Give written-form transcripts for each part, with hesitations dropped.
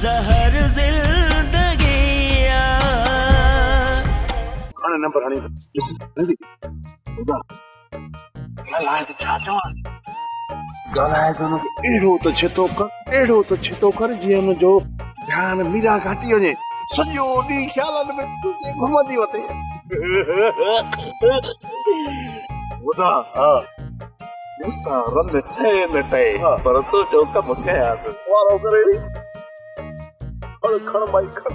زهر زندگي آ. هاڻي نمبر هڻي ڏس ندي ٻڌا ڳالهائي ته ڇا چوان ڳالهائي ته هن کي اهڙو ته ڇتو ڪر اهڙو ته ڇتو ڪر جيئن هن جو ڌيان ميرا گهاٽي وڃي سڄو ڏينهن خيالن ۾ تنهنجي گهمندي وتي ٻڌا ها مون سان رن ٺهي نه ٺهي پر تنهنجو ڪم ڪيان ٿو. وارو ڪري ڙي کڻ کڻ مائي کڻ.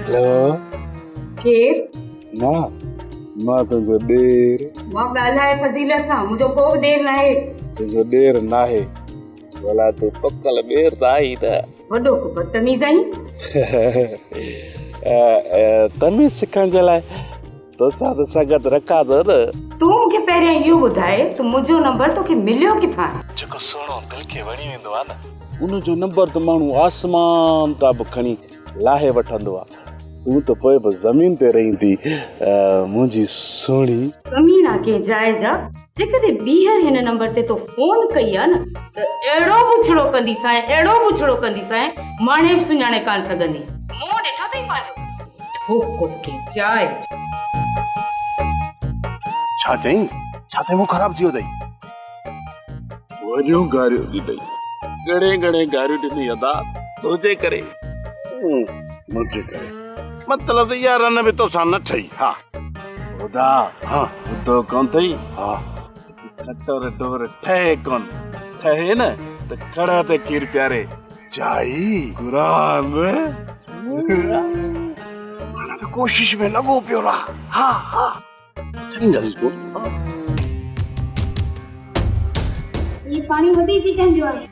هيلو. ڪير؟ مان، مان تنهنجو ڏير. مان ڳالهاء فضيلت سان، منهنجو ڪو به ڏير ناهي. تنهنجو ڏير ناهي؟ ڀلا تون پڪل ٻير ته آهين نه. وڏو ڪو بدتميز آهين. تميز سکڻ جي لاء توسان ته سنگت رکان ٿو نه. تون مون کي پهريان اهو ٻڌاء ته منهنجو نمبر توکي مليو ڪٿان؟ جيڪو سهڻو دل کي وڻي ويندو آهي نه. ان جو نمبر ته ماڻهو آسمان تان به کڻي لاهي وٺندو آ. تون ته پوء به زمين تي رهين ٿي منهنجي سهڻي. ڪميڻا ڪنهن جاء جا، جيڪڏهن ٻيهر هن نمبر تي تو فون ڪئي آ نه ته اهڙو بڇڙو ڪنديسانء، اهڙو بڇڙو ڪنديسانء، ماڻهي به سڃاڻي ڪانه سگهندين. منهن ڏٺو اٿئي پنهنجو؟ ڌوڪو ڪنهن جاء جو. ڇا چئين؟ ڇا تي منهن خراب ٿي ويو اٿئي؟ وڏيون گاريون ڏنئي. گهڻي گهڻي گاريون ڏنئي ادا تنهنجي ڪري. منهنجي ڪري؟ مطلب ته اها رن به توسان نه ٺهي. ها. ادا ها ٻڌو ڪونه اٿئي؟ ها. کٽر ڍور ٺهي ڪونه. ٺهي نه ته کڙهه تي کير پياري. چائي قرآن. معنيٰ ته ڪوشش ۾ لڳو پيو رها. ها ها. ڇڏينداسين ڪو. هي پاڻي وڌي جيجان جو آهي.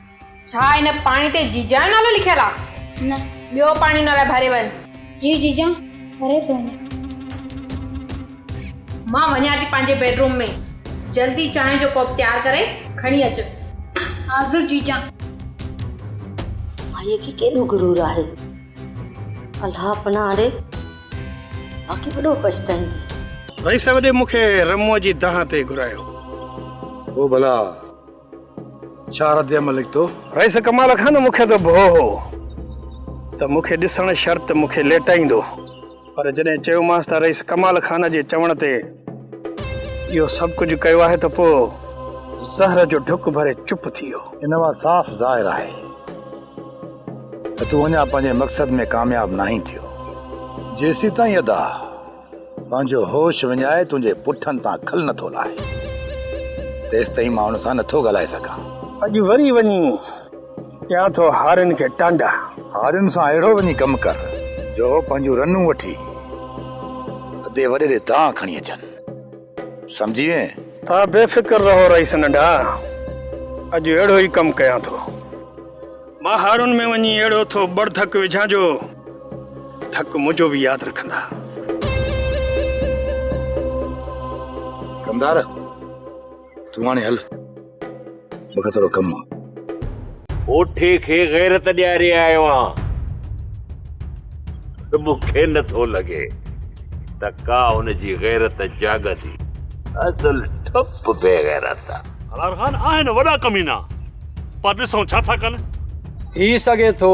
ڇا ان پاڻي تي جيجان جو نالو لکيل آ؟ نه. ٻيو پاڻي ان لاء ڀري وڃ. جي جيجان، ڀري ٿو وڃان. مان وڃان ٿي پنهنجي بيڊروم ۾. جلدي چانهه جو ڪوپ تيار ڪري کڻي اچ. حاضر جيجان. ڀائيء کي ڪيڏو غرور آهي. الله پناهه ڏي. باقي وڏو پڇتائيندي. رئيس وڏي مون کي رموء جي دانهن تي گهرايو. پوء ڀلا ڇا رد عمل نڪتو؟ رئيس ڪمال خان مون کي ته ڀؤ هو ته مون کي ڏسڻ شرط مون کي ليٽائيندو، پر جڏهن چيومانس ته رئيس ڪمال خان جي چوڻ تي اهو سڀ ڪجهه ڪيو آهي ته پوء زهر جو ڍڪ ڀري چپ ٿي ويو. ان مان صاف ظاهر آهي ته تون اڃا پنهنجي مقصد ۾ ڪامياب ناهين ٿيو. جيسيتائين ادا پنهنجو هوش وڃائي تنهنجي پٺن تان کل نٿو لاهي، تيستائين مان هن سان نٿو ڳالهائي سگهان. اڄ وري وڃي ڏيان ٿو هارين کي ٽانڊا. هارين سان اهڙو وڃي ڪم ڪر جو هو پنهنجون رنون وٺي ادي وڏي ڏي دانهن کڻي اچن. سمجهي وئين؟ توهان بي فڪر رهو رئيس ننڍا، اڄ اهڙو ئي ڪم ڪيان ٿو. مان هارون ۾ وڃي اهڙو ٿو ٻڙ ڌڪ وجهان جو ڌڪ منهنجو به ياد رکندا. ڪمدار، تون هاڻي هل، مون کي ٿورو ڪم آ. اوٺي کي غيرت ڏياري آيو آهيان، پر مون کي نه ٿو لڳي ته ڪا ان جي غيرت جاڳندي. اصل ٺپ بي غيرت آ. هلار خان، آهن وڏا ڪمينا. پر ڏسون ڇا ٿا ڪن. ٿي سگهي ٿو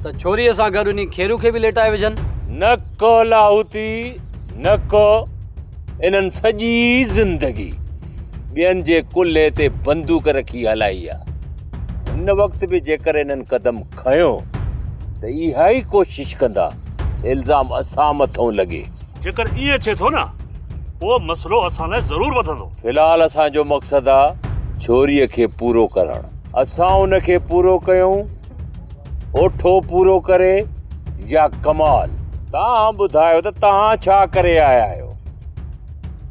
ته ڇوريء سان گڏ انهي کيرو کي به ليٽائي وجهن. نه ڪو لاهوتي نه ڪو انهن سڄي زندگي ٻين جي ڪلهي تي بندوق رکي هلائي آ. هن وقت به جيڪر انهن قدم کنيو ته اها ئي ڪوشش ڪندا الزام اسان مٿئون لڳي. جيڪر ائين ٿئي ٿو نه پوء مسئلو اسان لاء ضرور وڌندو. في الحال اسان جو مقصد آ ڇوريء کي پورو ڪرڻ. اسان ان کي پورو ڪيون، اوٺو پورو ڪري يا ڪمال. توهان ٻڌايو ته توهان ڇا ڪري آيا آهيو؟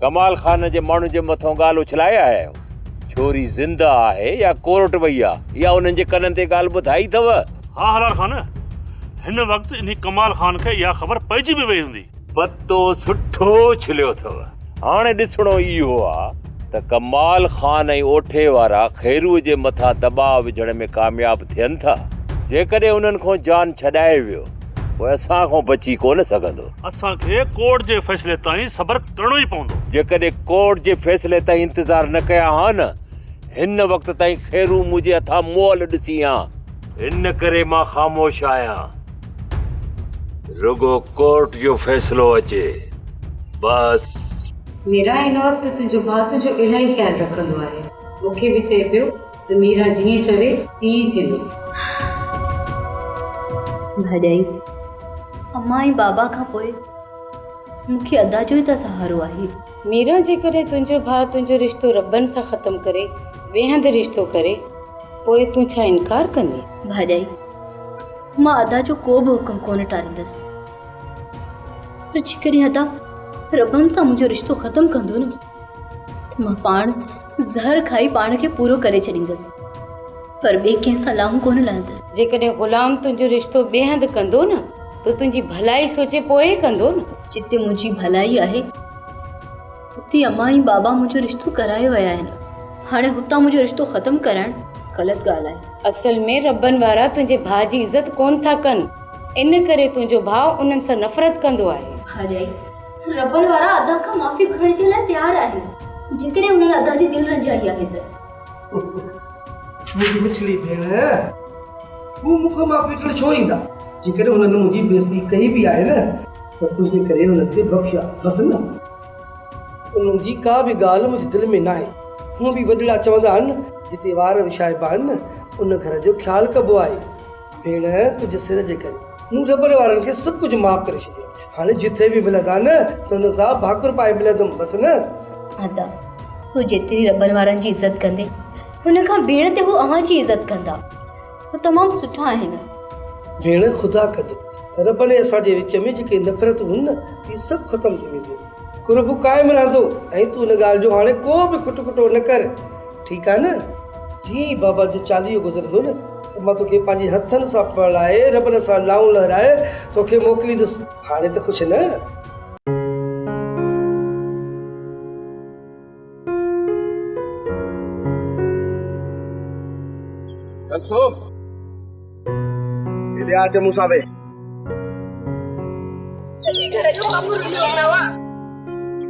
ڪمال خان جي ماڻهن جي مٿئون ڳالهه اڇلائي آيا آهيو؟ ڇوري زنده آهي يا ڪورٽ وئي آ؟ اها انهن جي ڪنن تي ڳالهه ٻڌائي اٿو؟ ها هلال خان، هن وقت انهي ڪمال خان کي اها خبر پئجي به وئي هوندي. پتو سٺو اڇليو اٿو. هاڻي ڏسڻو اهو آ ته ته ڪمال خان ۽ اوٺي وارا خيروء جي مٿان دٻاء وجهڻ ۾ ڪامياب ٿين ٿا. جيڪڏهن انهن کان جان ڇڏائي ويو، پوء اسان کان بچي ڪونه سگهندو. اسان کي ڪورٽ جي فيصلي تائين صبر ڪرڻو ئي پوندو. جيڪڏهن ڪورٽ جي فيصلي تائين انتظار نه ڪيان ها نه، هن وقت تائين خيرو منهنجي هٿان مئل ڏسين ها. ان ڪري مان خاموش آهيان. رڳو ڪورٽ جو فيصلو اچي، بس. ميرا هن وقت تنهنجو ڀاء تنهنجو الاهي خيال رکندو آهي. مون کي به چئي پيو ته ميرا جيئن چوي تيئن ئي ٿيندو. ڀاڄائي، امان ۽ بابا کان پوء مون کي ادا جو ئي ته سهارو آهي. ميرا جيڪڏهن تنهنجو ڀاء تنهنجو رشتو ربن سان ختم ڪري ٻئي هنڌ رشتو ڪري پوء تون ڇا انڪار ڪندين؟ ڀاڄائي، مان ادا جو ڪو به حڪم ڪونه ٽاريندس. پر جيڪڏهن ادا ربن سان منهنجو رشتو ختم ڪندو نه ته مان پاڻ زهر کائي پاڻ کي پورو ڪري ڇڏيندس پر ٻئي ڪنهن سان لاهون ڪونه لهندس. جيڪڏهن غلام تنهنجو رشتو ٻئي هنڌ ڪندو نه ته تنهنجي ڀلائي سوچي پوء ئي ڪندو نه. جتي منهنجي ڀلائي آهي اتي امان ۽ بابا منهنجو رشتو ڪرائي ويا آهن. هاڻي هتان منهنجو رشتو ختم ڪرائڻ غلط ڳالهه آهي. اصل ۾ ربن وارا تنهنجي ڀاء جي عزت ڪونه ٿا ڪن، ان ڪري تنهنجو ڀاء انهن سان نفرت ڪندو آهي. ڀاڄائي، ربن وارا ادا کان معافي گهرڻ جي لاء تيار آهن، جيڪڏهن انهن ادا جي دل رنجائي آهي ته. منهنجي مٺڙي ڀيڻ، هو مون کان معافي وٺڻ ڇو ايندا؟ جيڪڏهن هنن منهنجي بيعزتي ڪئي به آهي نه ته تنهنجي ڪري انهن کي بخشيان، بس نه؟ انهن جي ڪا به ڳالهه منهنجي دل ۾ ناهي. هونء به وڏڙا چوندا آهن، جتي وار وڇائبا آهن نه، ان گهر جو خيال ڪبو آهي. ڀيڻ، تنهنجي سر جي ڪري مون ربن وارن کي سڀ ڪجهه معاف ڪري ڇڏيو آهي. هاڻي جٿي به ملندا نه ته انهن سان ڀاڪر پائي ملندم، بس نه؟ ادا، تون جيتري ربن وارن جي عزت ڪندين، هن کان ٻيڻ تي هو اوهان جي عزت ڪندا. هو تمام سٺا آهن. ڀيڻ خدا ڪندو ربن ۽ اسان جي وچ ۾ جيڪي نفرتون هن نه اهي سڀ ختم ٿي وينديون. قرب قائم رهندو ۽ تون ان ڳالهه جو هاڻي ڪو به کٽ کٽو نه ڪر ٺيڪ آهي نه. جيئن ئي بابا جو چاليهو گذرندو نه ته مان توکي پنهنجي هٿن سان پرڻائي ربن سان لائون لهرائي توکي موڪليندس. هاڻي ته خوش نه؟ ڪلثوم هيڏي آ اچ مون سان ويهه. سڄي گهر جو ڪم رليو پيو آ.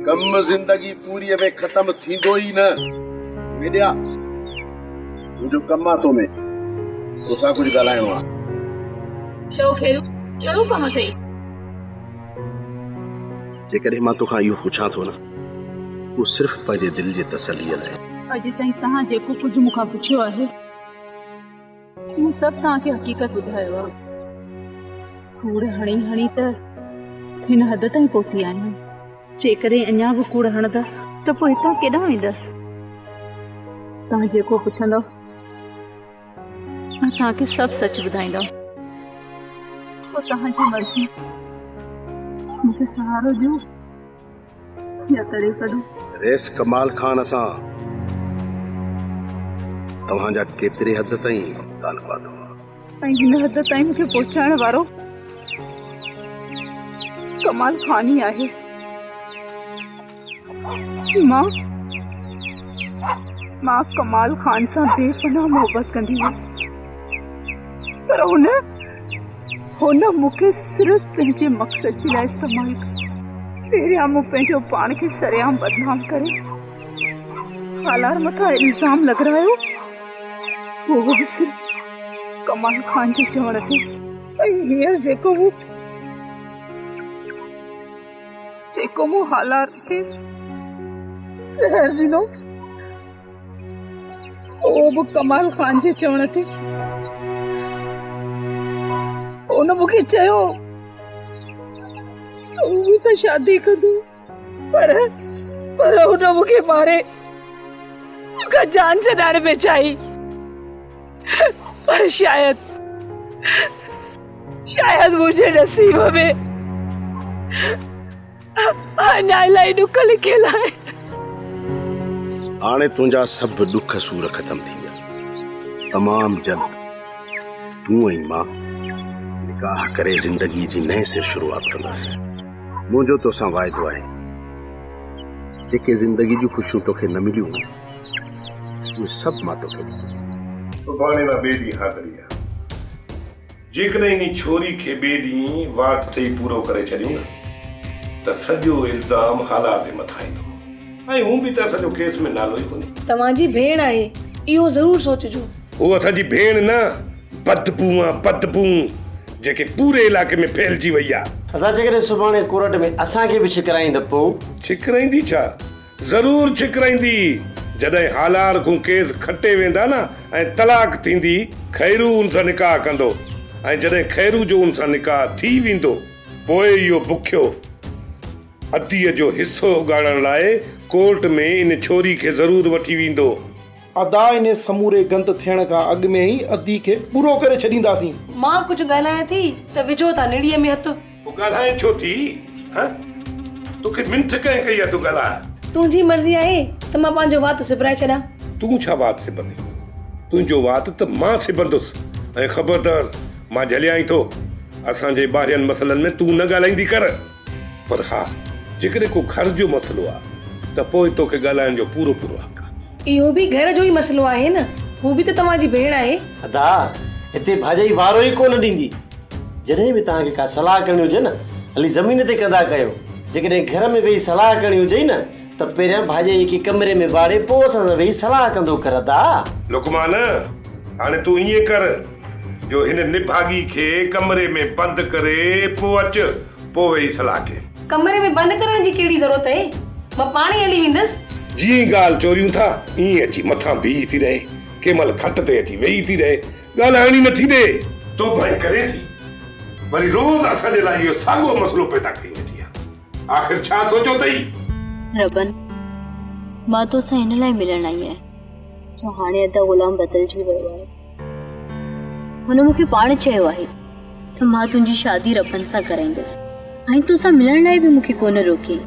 ڪم زندگي پوريء ۾ ختم ٿيندو ئي نه. هيڏي آ منهنجو ڪم آ تو ۾. توسان ڪجهه ڳالهائڻو آ. چئو خيرو ڪهڙو ڪم اٿئي؟ جيڪڏهن مان توکان اهو پڇان ٿو نه، اهو صرف پنهنجي دل جي تسليء لاء. اڄ تائين توهان جيڪو ڪجهه مون کان پڇيو آهي، مون سڀ توهان کي حقيقت ٻڌايو آهي. ڪوڙ هڻي هڻي ته هن حد تائين پهتي آهيان. جيڪڏهن اڃا به ڪوڙ هڻندس ته پوء هتان ڪيڏانهن ويندس؟ توهان جيڪو پڇندؤ، مان توهان کي سڀ سچ ٻڌائيندم. پوء توهان جي مرضي. مون کي سهارو ڏيو يا تڙي ڪڍو. رئيس ڪمال خان سان توهان جا ڪيتري حد تائين تعلقات هئا؟ ۽ هن حد تائين مون کي پهچائڻ وارو ڪمال خان ئي آهي. مان مان ڪمال خان سان بي پناهه محبت ڪندي هيس پر هن هن مون کي صرف پنهنجي مقصد جي لاء استعمال ڪيو. پهريان مون پنهنجو پاڻ کي سرعام بدنام ڪري هالار مٿان الزام لڳرايو، اهو به صرف ڪمال خان جي چوڻ تي. ۽ هينئر جيڪو مون جيڪو مون هالار کي زهر ڏنو اهو به ڪمال خان جي چوڻ تي. هن مون کي چيو ته هو مون سان شادي ڪندو پر پر هن مون کي ماري مون کان جان ڇڏائڻ پئي چاهي پر شايد شايد منهنجي نصيب ۾ اڃا الاهي ڏک لکيل آهن. هاڻي تنهنجا سڀ ڏک سور ختم ٿي ويا. تمام جلد تون ۽ مان نڪاح ڪري زندگيء جي نئين سر شروعات ڪنداسين. منهنجو توسان واعدو آهي. جيڪي زندگي جون خوشيون توکي نه مليون هيون، اهي سڀ مان توکي ڏيندس. سڀاڻي مان ٻئي ڏينهن حاضري آ. جيڪڏهن انهي ڇوري کي ٻئي ڏينهن واٽ ٿئي پورو ڪري ڇڏيون نه ته سڄو الزام هالار جي مٿان ايندو ۽ هون به ته اسان جو ڪيس ۾ نالو ئي ڪونهي. توهان جي ڀيڻ آهي، اهو ضرور سوچجو. هو اسان جي ڀيڻ نه بدبوء آ بدبوء جيڪي پوري علائقي ۾ ڦهلجي وئي آ. ادا جيڪڏهن سڀاڻي ڪورٽ ۾ اسان کي به ڇڪرائين ته پوء؟ ڇڪرائيندي ڇا؟ ضرور ڇڪرائيندي. جڏهن هالار کون ڪيس کٽي ويندا نه ۽ طلاق ٿيندي، خيرو ان سان نڪاح ڪندو ۽ جڏهن خيرو جو ان سان نڪاح ٿي ويندو، پوء اهو بکيو اديء جو حصو اڳاڙڻ لاء ڪورٽ ۾ ان ڇوري کي ضرور وٺي ويندو. ادا انهي سموري گند ٿيڻ کان اڳ ۾ ئي ادي کي پورو ڪري ڇڏينداسين. مان ڪجهه ڳالهايان ٿي ته وجهو ٿا نڙيء ۾ هٿ. پوء ڳالهائين ڇو ٿي؟ هه؟ توکي منٿ ڪنهن ڪئي آ تون ڳالهاء. تنهنجي مرضي آهي ته مان پنهنجو وات سبرائي ڇڏان. تون ڇا وات سبندين؟ تنهنجو وات ته مان سبندس ۽ خبردار مان جهليائين ٿو. اسان جي ٻاهرين مسئلن ۾ تون نه ڳالهائيندي ڪر. پر ها جيڪڏهن ڪو گهر جو مسئلو آ ته پوء توکي ڳالهائڻ جو پورو پورو حق آ. اهو به گهر جو ئي مسئلو آهي نه، هو به ته توهان جي ڀيڻ آهي. ادا هتي ڀاڄائي وارو ئي ڪونه ڏيندي. جڏهن به توهان کي ڪا صلاح ڪرڻي هجي نه هلي زمين تي ڪندا ڪيو. جيڪڏهن گهر ۾ ويهي صلاح ڪرڻي هجئي نه ته پهريان ڀاڄائيء کي ڪمري ۾ واڙي پوء اسان سان ويهي صلاح ڪندو ڪر ادا. لقمان هاڻي تون ائين ڪر جو هن نڀاڳي کي ڪمري ۾ بند ڪري پوء اچ پوء ويهي صلاح ڪيون. ڪمري ۾ بند ڪرڻ جي ڪهڙي ضرورت اهي؟ مان پاڻ ئي هلي ويندس. جيئن ئي ڳالهه چوريون ٿا ائين اچي مٿان بيهي ٿي رهي. ڪنهن مهل کٽ تي اچي ويهي ٿي رهي. ڳالهائڻ ئي نٿي ڏي. توبهه ئي ڪرين ٿي. وري روز اسان جي لاء اهو ساڳيو مسئلو پيدا ڪئي ويٺي آ. آخر ڇا سوچيو اٿئي؟ ربن، مان توسان ان لاء ملڻ آئي آهيان جو هاڻي ادا غلام بدلجي ويو آهي. هن مون کي پاڻ چيو آهي ته مان تنهنجي شادي ربن سان ڪرائيندس ۽ توسان ملڻ لاء به مون کي ڪونه روڪيائين.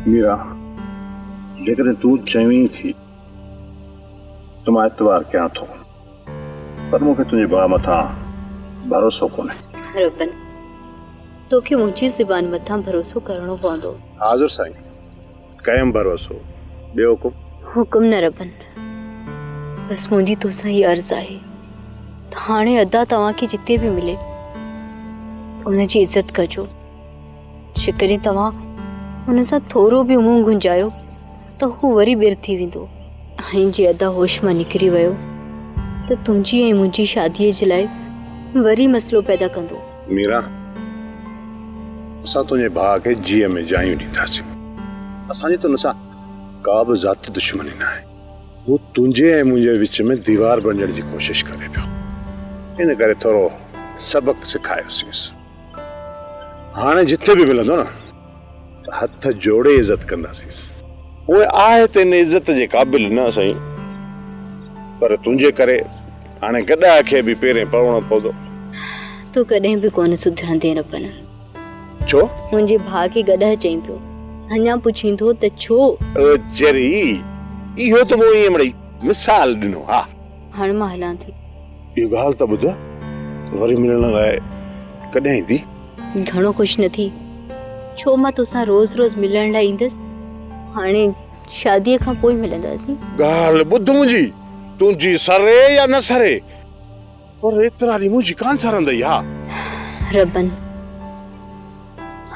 ميرا، جيڪڏهن تون چوين ٿي ته مان اعتبار ڪيان ٿو، پر مون کي تنهنجي ڀاء مٿان ڀروسو ڪونهي. ربن، توکي منهنجي زبان مٿان ڀروسو ڪرڻو پوندو. حاضر سائين، ڪيم ڀروسو، ٻيو حڪم؟ حڪم نه ربن، بس منهنجي توسان هي عرض آهي ته هاڻي ادا توهان کي جتي به ملي ته ان جي عزت ڪجو. جيڪڏهن توهان هن سان ٿورو به منهن گهنجايو ته هو وري ٻير ٿي ويندو. ۽ جي ادا هوش مان نڪري ويو ته تنهنجي ۽ منهنجي شاديء جي لاء وري مسئلو پيدا ڪندو. ميرا، اسان تنهنجي ڀاء کي جيء ۾ جايون ڏينداسين. اسان جي ته هن سان ڪا به ذاتي دشمني ناهي. هو تنهنجي ۽ منهنجي وچ ۾ ديوار بڻجڻ جي ڪوشش ڪري پيو. ان ڪري ٿورو سبق سکايوسينس. هاڻي جتي به ملندو نه ته هٿ جوڙي عزت ڪنداسينس. هونء آهي ته ان عزت جي قابل نه سائين، پر تنهنجي ڪري هاڻي گڏهه کي به پيرين پوڻو پوندو. تون ڪڏهن به ڪونه سڌرندين ربنا. ڇو؟ منهنجي ڀاء کي گڏهه چئين پيو، اڃا پڇين ٿو ته ڇو؟ او چري، اهو ته مون ائين مڙئي مثال ڏنو ها. هاڻ مان هلان ٿي. اهو ڳالهه ته ٻڌ، وري ملڻ لاء ڪڏهن ايندي؟ گهڻو خوش نه ٿي. ڇو مان توسان روز روز ملڻ لاء ايندس؟ هاڻي شاديء کان پوء ملنداسين. ڳالهه ٻڌ منهنجي، تنهنجي سري يا نه سري، پر ايترا ڏينهن منهنجي ڪانه سرندئي ها. ربن،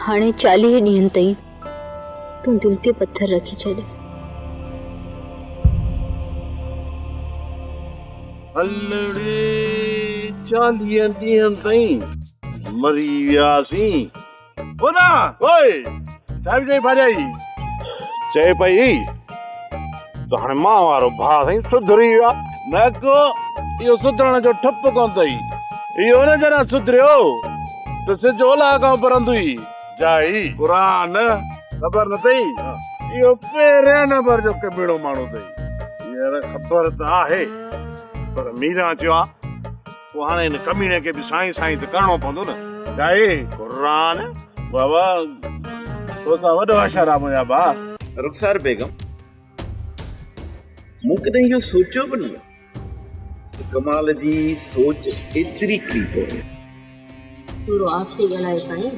هاڻي 40 ڏينهن تائين تون دل تي پٿر رکي ڇڏ. هلڙي 40 ڏينهن تائين مري وياسين. هوڏا اوئي ڇا پئي چئين ڀاڄائي؟ چئي پئي ته هاڻي مان وارو ڀاء سائين سڌري ويو آ. نه ڪو اهو سڌرڻ جو ٺپ ڪونه اٿئي. اهو نه جڏهن سڌريو ته سج اولهه کان اڀرندو ئي. جائي قرآن خبر نه اٿئي اهو پهرين نمبر جو ڪميڻو ماڻهو اٿئي. يار خبر ته آهي پر ميران چيو آ پوء هاڻي هن ڪميڻي کي به سائين سائين ته ڪرڻو پوندو نه. جائي قرآن. بابا توسان وڏو اشارا منهنجا ڀاء. رخسار بيگم مون ڪڏهن اهو سوچيو به نه ته ڪمال جي سوچ ايتري ڪري پوندي. ٿورو آهستي ڳالهايو سائين،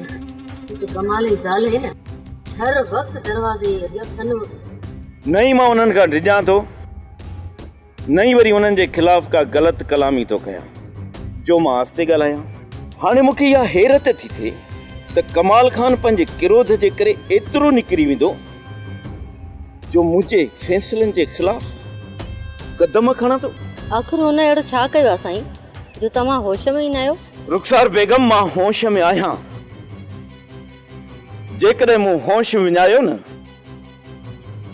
هو ته ڪمال جي زال آهي نه. هر وقت دروازي جي اڳيان ڪن وڳي. نه ئي مان انهن کان ڊڄان ٿو، نه ئي وري انهن جي خلاف ڪا غلط ڪلامي ٿو ڪيان، جو مان آهستي ڳالهايان. هاڻي مون کي اها حيرت ٿي ٿئي ته ڪمال خان پنهنجي ڪروڌ جي ڪري ايترو نڪري ويندو، جو منهنجي فيصلن جي خلاف قدم کڻندو. آخر هن اهڙو ڇا ڪيو آهي سائين، جو توهان هوش ۾ ئي ناهيو؟ رخسار بيگم، مان هوش ۾ آهيان. جيڪڏهن مون هوش وڃايو نه.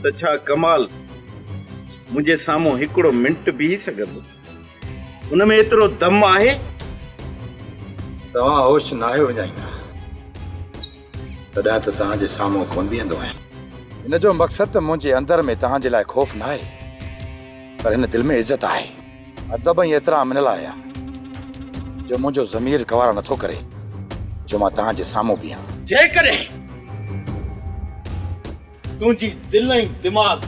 ته ڇا ڪمال منهنجي سامهون هڪڙو منٽ بيهي سگهندو؟ ان ۾ ايترو دم آهي؟ توهان هوش ناهيو وڃائيندا، تڏهن ته توهان جي سامهون ڪونه بيهندو آهيان. ان جو مقصد ته منهنجي اندر ۾ توهان جي لاء خوف ناهي، پر هن دل ۾ عزت آهي. ادب ۽ احترام ان لاء آهي جو منهنجو ضمير گوارا نٿو ڪري جو مان توهان جي سامهون بيهان. جيڪڏهن تنهنجي دل ۽ دماغ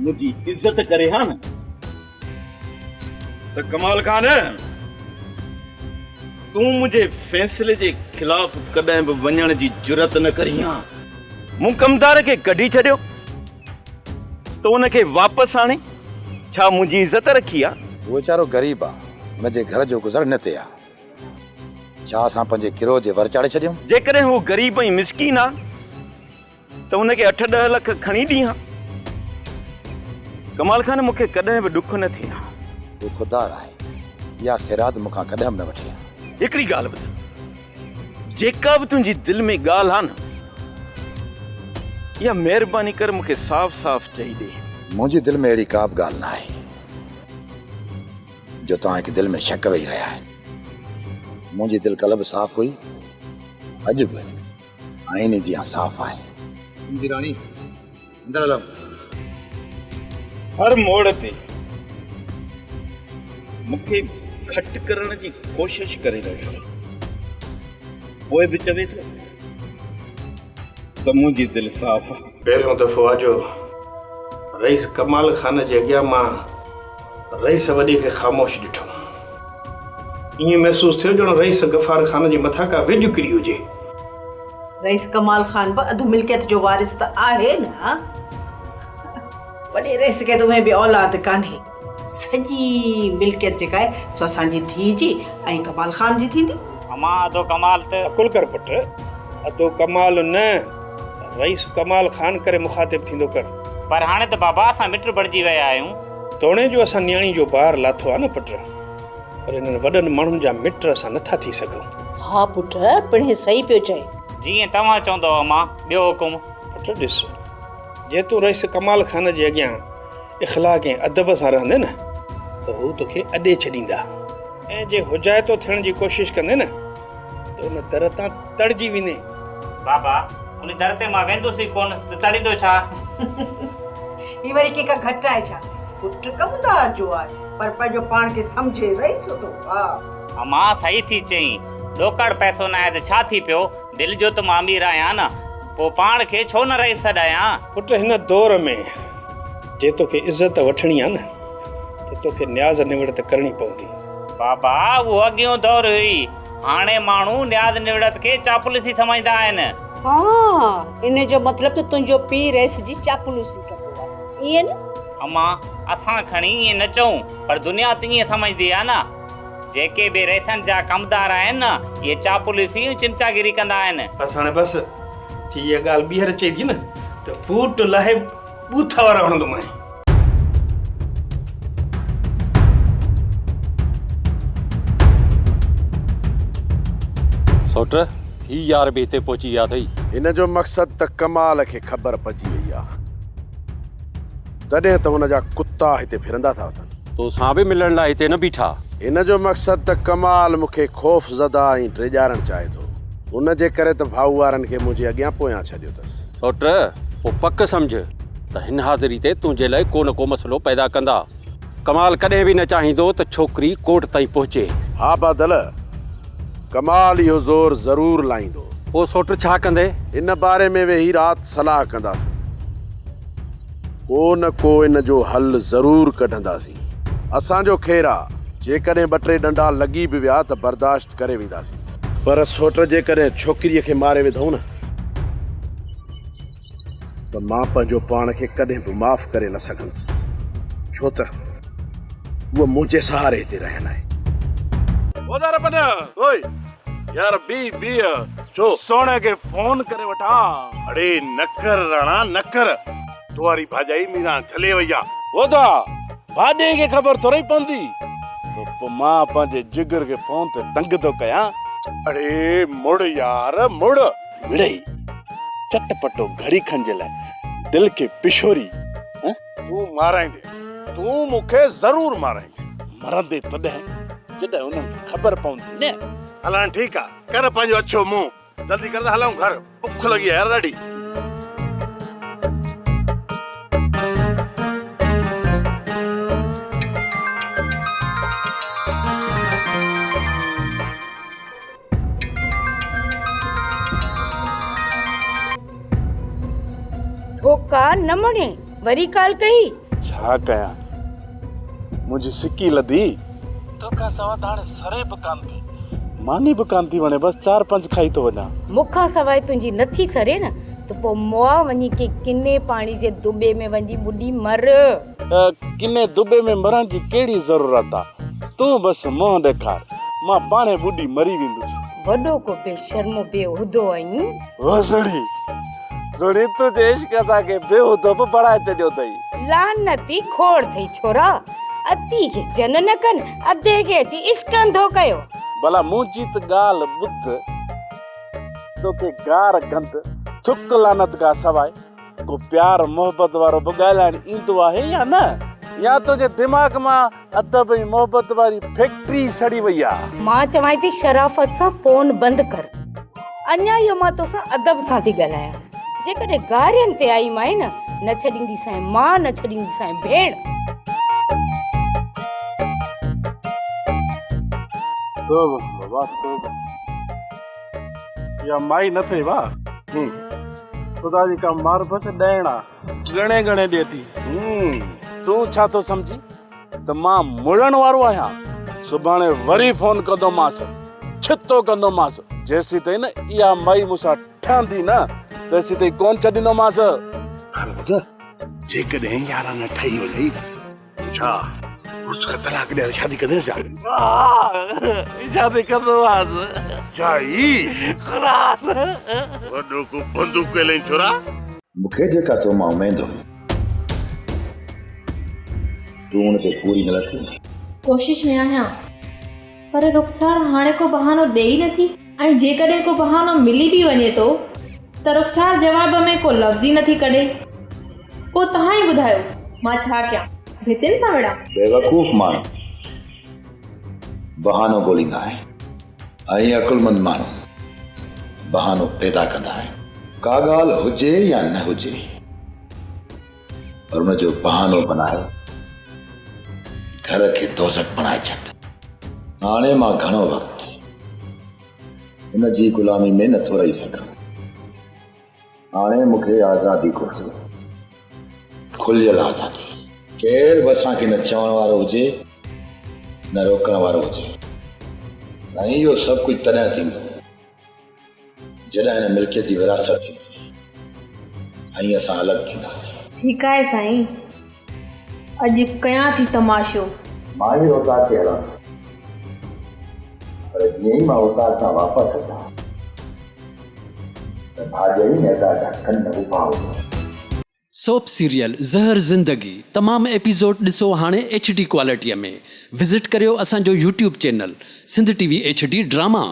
منهنجي عزت ڪري ها نه ته ڪمال خان تون منهنجي فيصلي جي خلاف ڪڏهن به وڃڻ جي جرئت نه ڪرين ها. مون ڪمدار کي ڪڍي ڇڏيو. تو ان کي واپس آڻي ڇا منهنجي عزت رکي آ؟ هو ويچارو غريب آ، هن جي گهر جو گذر هن تي آ. ڇا اسان پنهنجي ڪروء جي ور چاڙهي ڇڏيون؟ جيڪڏهن هو غريب ۽ مسڪين آ ته هن کي اٺ ڏهه لک کڻي ڏين ها. ڪمال خان مون کي ڪڏهن به ڏک نه ٿئي ها. هو خوددار آهي، اها خيرات مون کان ڪڏهن به نه وٺي ها. هڪڙي ڳالهه ٻڌ، جيڪا به تنهنجي دل ۾ ڳالهه آ نه، اها مهرباني ڪري مون کي صاف صاف چئي ڏي. منهنجي دل ۾ اهڙي ڪا به ڳالهه نه آهي، جو توهان کي دل ۾ شڪ ويهي رهيا آهن. منهنجي دل ڪلهه به صاف هئي، اڄ به آئيني جيان صاف آهي. سمجهي راڻي، اندر هلون. هر موڙ تي مون کي گهٽ ڪرڻ جي ڪوشش ڪري رهيو آهي. پوء به چوي ٿو ته منهنجي دل صاف آهي. پهريون دفعو آ جو رئيس ڪمال خان جي اڳيان مان رئيس وڏي کي خاموش ڏٺم. ائين محسوس ٿيو ڄڻ رئيس غفار خان جي مٿان ڪا وڄ ڪري هجي. رئيس ڪمال خان به اڌ ملڪيت جو وارث ته آهي نه. وڏي رئيس کي ته اونئين به اولاد ڪانهي. سڄي ملڪيت جيڪا آهي سو اسان جي ڌيء جي ۽ ڪمال خان جي ٿيندي. امان ادو ڪمال ته. عقل ڪر پٽ، ادو ڪمال نه، رئيس ڪمال خان ڪري مخاطب ٿيندو ڪر. پر هاڻي ته بابا اسان مٽ بڻجي ويا آهيون. توڻي جو اسان نياڻي جو بار لاٿو آهي نه پٽ، پر انهن وڏن ماڻهن جا مٽ اسان نٿا ٿي سگهون. ها پٽ، پڻهين صحيح پيو چئي. جيئن توهان چوندؤ امان، ٻيو حڪم. پٽ ڏس، جي تون رئيس ڪمال خان جي اڳيان اخلاق ۽ ادب سان رهندين نه ته هو توکي اڏي ڇڏيندا ۽ جي حجائتو ٿيڻ جي ڪوشش ڪندين نه ته ان در تان تڙجي ويندين. بابا، ان در تي مان ويندس ئي ڪونه ته تڙيندو ڇا؟ هي وري ڪنهن کان گهٽ آهي ڇا؟ پٽ ڪمدار جو آهي پر پنهنجو پاڻ کي سمجهي رئيس ٿو. ها. امان، صحيح ٿي چئين. ڏوڪڙ پئسو ناهي ته ڇا ٿي پيو؟ دل جو ته مان امير آهيان نه، پوء پاڻ کي ڇو نه رئيس سڏايان؟ پٽ هن دور ۾ جي توکي عزت وٺڻي آ نه ته توکي نياز نوڙت ڪرڻي پوندي. بابا اهو اڳيون دور هئي، هاڻي ماڻهو نياز نوڙت کي چاپلوسي سمجهندا آهن. ها ان جو مطلب ته تنهنجو پيء رئيس جي چاپلوسي ڪندو آ، ائين نه؟ امان اسان کڻي ائين نه چئون پر دنيا ته ائين سمجهندي آ نه. جيڪي به رئيسن جا ڪمدار آهن نه، اهي چاپلوسي ۽ چمچاگيري ڪندا آهن. بس هاڻي بس، جي اها ڳالهه ٻيهر چئي ٿي نه ته بوٽ لاهي ٻوٿ وارا هڻندومانء. سوٽ، هي يار به هتي پهچي ويا اٿئي. هن جو مقصد ته ڪمال کي خبر پئجي وئي آ، تڏهن ته هن جا ڪتا هتي ڦرندا ٿا وتن. توسان به ملڻ لاء هتي نه بيٺا. هن جو مقصد ته ڪمال مون کي خوف زده ۽ ڊيڄارڻ چاهي ٿو. ان جي ڪري ته ڀائو وارن کي منهنجي اڳيان پويان ڇڏيو اٿس. سوٽ، پوء پڪ سمجهه ته هن حاضري تي تنهنجي لاء ڪو نه ڪو مسئلو پيدا ڪندا. ڪمال ڪڏهن به نه چاهيندو ته ڇوڪري ڪورٽ تائين پهچي. ها بادل، ڪمال اهو زور ضرور لائيندو. پوء سوٽ ڇا ڪندين؟ ان باري ۾ ويهي رات صلاح ڪنداسين. ڪو نه ڪو ان جو حل ضرور ڪڍنداسين. اسان جو خير آ، جيڪڏهن ٻه ٽي ڏنڊا لڳي به ويا ته برداشت ڪري وينداسين. پر سوٽ جيڪڏهن ڇوڪريء کي ماري وڌئون نه. ته مان پنهنجو پاڻ کي ڪڏهن به معاف ڪري نه سگهندس، ڇو ته هوء منهنجي سهاري هتي رهيل آهي. وزارت بن! اوئي! يار بيهه بيهه! ڇو؟ سهڻي کي فون ڪري وٺان. اڙي نه ڪر راڻا نه ڪر، تو واري ڀاڄائي ميران جهلي وئي آ. ودا! ڀاڄائي کي خبر ٿورئي پوندي ته پوء مان پنهنجي جگر کي فون تي تنگ ٿو ڪيان. اڙي مڙ يار مڙ. مڙئي چٽ پٽو گهڙي کن جي لاء دل کي پشوري. تون مارائيندين، تون مون کي ضرور مارائيندين. مرندي تڏهن جڏهن انهن کي خبر پوندي نه. هل هاڻ ٺيڪ آ، ڪر پنهنجو اڇو منهن، جلدي ڪر ته هلون گهر، بک لڳي آ يار ڏاڍي. ٺوڪا نه مڻي وري ڪال ڪئي. ڇا ڪيان منهنجي سڪي لڌي. توکان سوا ته هاڻي سري به ڪانه ٿي، ماني به ڪانه ٿي وڻي، بس چار پنج کائي ٿو وڃان. مون کان سواء تنهنجي نه ٿي سري نه ته پوء مئا وڃي ڪنهن ڪني پاڻي جي دٻي ۾ وڃي ٻڏي مر. ڪني دٻي ۾ مرڻ جي ڪهڙي ضرورت آ، تون بس منهن ڏيکار، مان پاڻهي ٻڏي مري ويندس. وڏو ڪو بي شرمو بي عهدو آهين. واه سهڻي، سهڻي تنهنجي عشق اسان کي بي عهدو به بڻائي ڇڏيو اٿئي. لعنتي کوڙ ٿئي ڇورا، ادي کي جن نه ڪن، ادي کي اچي عشق انڌو ڪيو. ڀلا منهنجي ته ڳالهه ٻڌ، توکي گار گند، ٿڪ لعنت کان سواء ڪو پيار محبت وارو به ڳالهائڻ ايندو آهي يا نه؟ يا تنهنجي دماغ مان ادب ۽ محبت واري فيڪٽري ئي سڙي وئي آ؟ مان چوانء ٿي شرافت سان فون بند ڪر. اڃا اهو مان توسان ادب سان ٿي ڳالهايان. جيڪڏهن گارين تي آئي مانء نه، نه ڇڏينديسانء مان نه ڇڏينديسانء ڀيڻ. توبه بابا توبه. اها مائي نه ٿئي وا. خدا جي ڪا معرفت ڏيڻ آ. ڳڻي ڳڻي ڏي ٿي. تون ڇا ٿو سمجهين ته مان مڙڻ وارو آهيان؟ سڀاڻي وري فون ڪندومانس، ڇتو ڪندومانس. جيسيتائين نه اها مائي مون سان ٺهندي نه، تيسيتائين ڪونه ڇڏيندومانس. هاڻي ٻڌ، جيڪڏهن يارانه ٺهي وڃئي ڇا مڙس کان طلاق ڏياري شادي ڪندينس ڇا؟ شادي ڪندومانس. جائي قرآن. وڏو ڪو بندوق ڪيلين ڇورا. مون کي جيڪا تو مان اميد هئي، تون ان تي پوري نه لٿين. ڪوشش ۾ آهيان، پر رخسار هاڻي ڪو بهانو ڏئي ئي نٿي ۽ جيڪڏهن ڪو بهانو ملي به وڃي ٿو ته رخسار جواب ۾ ڪو لفظ ئي نٿي ڪڍي. پوء توهان ئي ٻڌايو مان ڇا ڪيان؟ ڀتين سان وڙهان؟ بيوقوف ماڻهو بهانو ڳوليندا آهن ۽ عقلمند ماڻهو بهانو پيدا ڪندا آهن. ڪا ڳالهه هجي يا نه هجي پر ان جو بهانو بنائي گهر کي دوزخ بڻائي ڇڏ. هاڻي مان گهڻو وقت هن جي غلامي ۾ نٿو رهي سگهان. هاڻي مون کي آزادي گهرجي. کليل آزادي. ڪير به اسان کي نه چوڻ وارو هجي نه روڪڻ وارو هجي ۽ اهو سڀ ڪجهه تڏهن ٿيندو جڏهن هن ملڪيت جي ورهاست ٿيندي ۽ اسان الڳ ٿينداسين. ٺيڪ آهي سائين، اڄ ڪيان ٿي تماشو. مان ئي اوطاق تي هلان ٿو، پر جيئن ئي مان اوطاق تان واپس اچان ته ڀاڄائي ۽ ادا جا ڪن اڀا هجن. سوپ سيريل زهر زندگي تمام ايپيسوڊ ڏسو هاڻي ايڇ ڊي ڪوالٽي ۾ وزٽ ڪريو اسان جو YouTube channel Sindh T V H D drama.